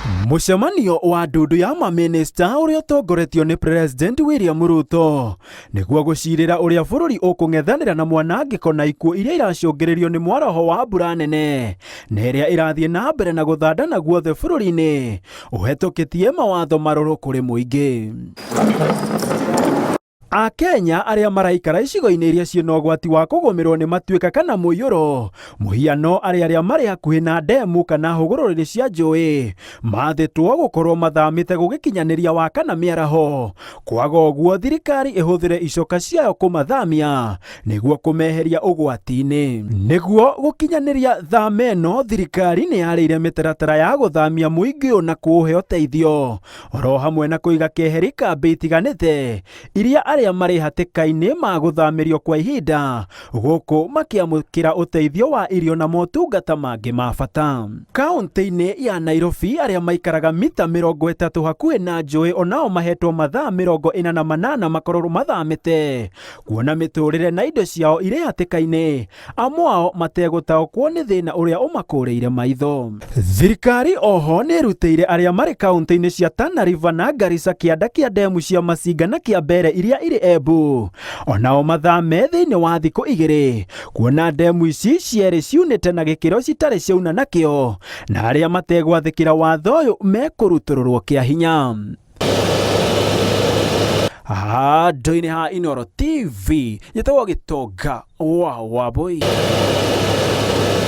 Mũcemanio wa ndundu ya mamĩnĩsta ũrĩa ũtongoretio nĩ President William Ruto nĩguo gũcirĩra ũrĩa bũrũri ũkũng'ethanĩra na mwanangĩko na ikuũ iria iracũngĩrĩrio nĩ mwaraho wa mbura nene na ĩrĩa ĩrathiĩ na mbere na gũthandana guothe bũrũri-inĩ ũhetũkĩtie mawatho marũrũ kũrĩ mũingĩ. Akenya arĩa maraikara icigo-inĩ iria ciĩna ũgwati wa kũgũmĩrwo nĩ matuĩka kana mũiyũro, mũhiano arĩ arĩa marĩ hakuhĩ na ndemu kana hũgũrũrũ cia njũĩ, mathĩtwo gũkorwo mathamĩte gũgĩkinyanĩria Wakana mĩaraho. Kwaga ũguo thirikari ĩhũthĩre icoka ciayo kũmathamia nĩguo kũmeheria ũgwati-inĩ. Nĩguo gũkinyanĩria thama ĩno, thirikari nĩ yarĩire mĩtaratara ya gũthamia mũingĩ ũyũ na kũũhe ũteithio oro hamwe na kũiga keheri kambĩ itiganĩte iria arĩa marĩ hatĩka-inĩ magũthamĩrio kwa ihinda gũkũ makĩamũkĩra ũteithio wa irio na motungata mangĩ ma bata. Kaũntĩ-inĩ ya Nairobi arĩa maikaraga mita 30 hakuhĩ na njũĩ onao mahetwo mathaa 48 makorwo mathamĩte kuona mĩtũrĩre na indo ciao irĩ hatĩka-inĩ amwe ao mategũtaũkwo nĩ thĩna ũrĩa ũmakũrĩire maitho. Thirikari oho nĩ ĩrutĩire arĩa marĩ kaũntĩ-inĩ cia Tana River na Garissa kĩanda kĩa ndemu cia Masinga na kĩa Mbere iria irĩ Embu onao mathame thĩinĩ wa thikũ igĩrĩ kuona ndemu ici cierĩ ciunĩte na gĩkĩro citarĩ ciauna nakĩo na arĩa mategwathĩkĩra watho ũyũ mekũrutũrũrwo kĩa hinya. Handũ-inĩ ha Inooro TV, njĩtagwo Gĩtonga wa Wambũi.